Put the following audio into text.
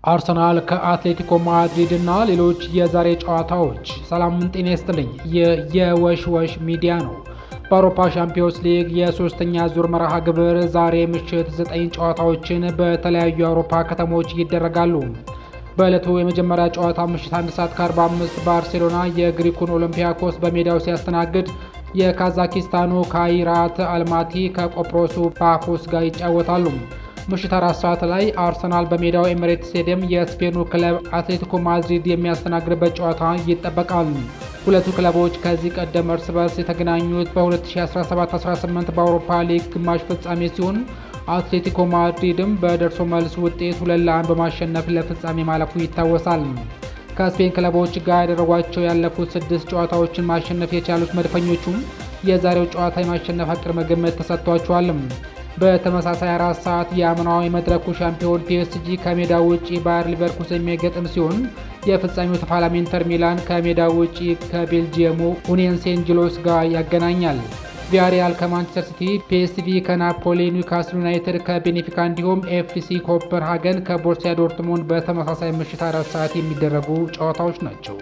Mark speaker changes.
Speaker 1: አርሰናል ከአትሌቲኮ ማድሪድ እና ሌሎች የዛሬ ጨዋታዎች። ሰላም ጤና ይስጥልኝ። ይህ የወሽወሽ ሚዲያ ነው። በአውሮፓ ሻምፒዮንስ ሊግ የሶስተኛ ዙር መርሃ ግብር ዛሬ ምሽት 9 ጨዋታዎችን በተለያዩ የአውሮፓ ከተሞች ይደረጋሉ። በዕለቱ የመጀመሪያ ጨዋታ ምሽት 1 ሰዓት ከ45 ባርሴሎና የግሪኩን ኦሎምፒያኮስ በሜዳው ሲያስተናግድ፣ የካዛኪስታኑ ካይራት አልማቲ ከቆጵሮሱ ፓፎስ ጋር ይጫወታሉ። ምሽት 4 ሰዓት ላይ አርሰናል በሜዳው ኤሚሬትስ ስቴዲየም የስፔኑ ክለብ አትሌቲኮ ማድሪድ የሚያስተናግድበት ጨዋታ ይጠበቃል። ሁለቱ ክለቦች ከዚህ ቀደም እርስ በርስ የተገናኙት በ2017-18 በአውሮፓ ሊግ ግማሽ ፍጻሜ ሲሆን፣ አትሌቲኮ ማድሪድም በደርሶ መልስ ውጤት 2-1 በማሸነፍ ለፍጻሜ ማለፉ ይታወሳል። ከስፔን ክለቦች ጋር ያደረጓቸው ያለፉት ስድስት ጨዋታዎችን ማሸነፍ የቻሉት መድፈኞቹም የዛሬው ጨዋታ የማሸነፍ ቅድመ ግምት ተሰጥቷቸዋል። በተመሳሳይ 4 ሰዓት የአምናው የመድረኩ ሻምፒዮን ፒኤስጂ ከሜዳ ውጪ ባየር ሊቨርኩሰን የሚገጥም ሲሆን፣ የፍጻሜው ተፋላሚ ኢንተር ሚላን ከሜዳ ውጪ ከቤልጂየሙ ኡኒየን ሴን ጂሎስ ጋር ያገናኛል። ቪያሪያል ከማንቸስተር ሲቲ፣ ፒኤስቪ ከናፖሊ፣ ኒውካስል ዩናይትድ ከቤኔፊካ እንዲሁም ኤፍሲ ኮፐንሃገን ከቦርሲያ ዶርትሙንድ በተመሳሳይ ምሽት 4 ሰዓት የሚደረጉ ጨዋታዎች ናቸው።